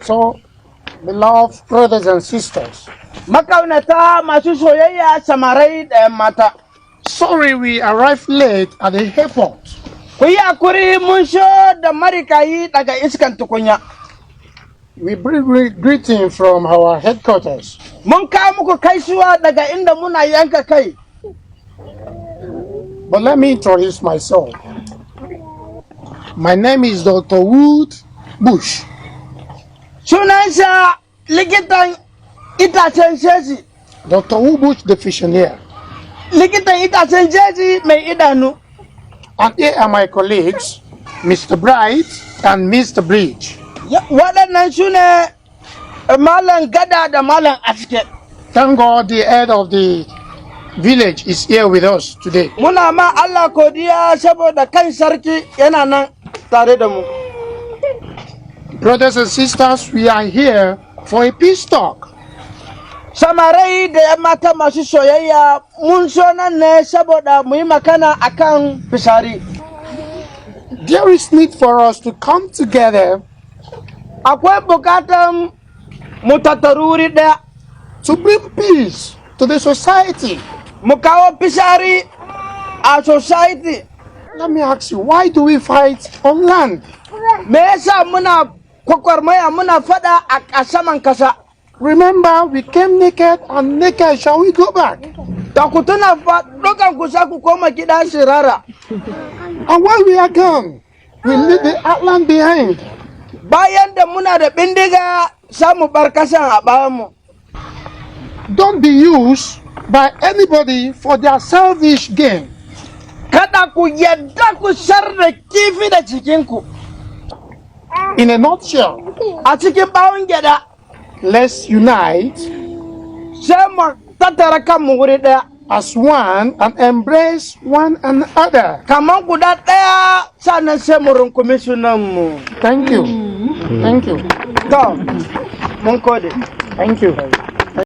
So, beloved brothers and sisters, Makaunata masu soyayya, samarai da 'yan mata. Sorry we arrived late at the airport. Ku yi hakuri, mun sho da marikayi daga iskan tukunya. We bring greeting from our headquarters. Mun kawo muku kaisuwa daga inda muna yanka kai. But let me introduce myself. My name is Dr. Wood Bush. Sunansa likitan itacen jeji. Dr. Wood Bush, the visionaire. Likitan itacen jeji mai idanu. And here are my colleagues, Mr. Bright and Mr. Bridge. Waɗannan su ne Malam Gada da Malam Aske. Thank God the head of the village is here with us today. Muna ma Allah godiya saboda kan sarki yana nan tare da mu. Brothers and sisters, we are here for a peace talk. Samarai da 'yan mata masu soyayya, mun so nan ne saboda mu yi magana akan fisari. There is need for us to come together Akwai bukatan mu tattaru wuri ɗaya to bring peace to the society. Mu kawo fisari a society. Let me ask you, why do we fight on land? Me yasa muna kwakwarmaya, muna fada a saman kasa? Remember, we came naked and naked shall we go back. Da ku tuna fa, dukan ku sa ku koma gida sirara. And while we are gone, we leave the land behind. Bayan da muna da bindiga, sa mu bar kasan a bayanmu. Don't be used by anybody for their selfish gain. Kada ku yadda ku sar da kifi da cikinku. In a nutshell, A cikin bawon gyada, let's unite sai mu tattara kanmu wuri ɗaya as one and embrace one another. Kamar guda ɗaya, sannan sai mu rungumi sunanmu. Thank you. Thank you. To, mun gode. Thank you.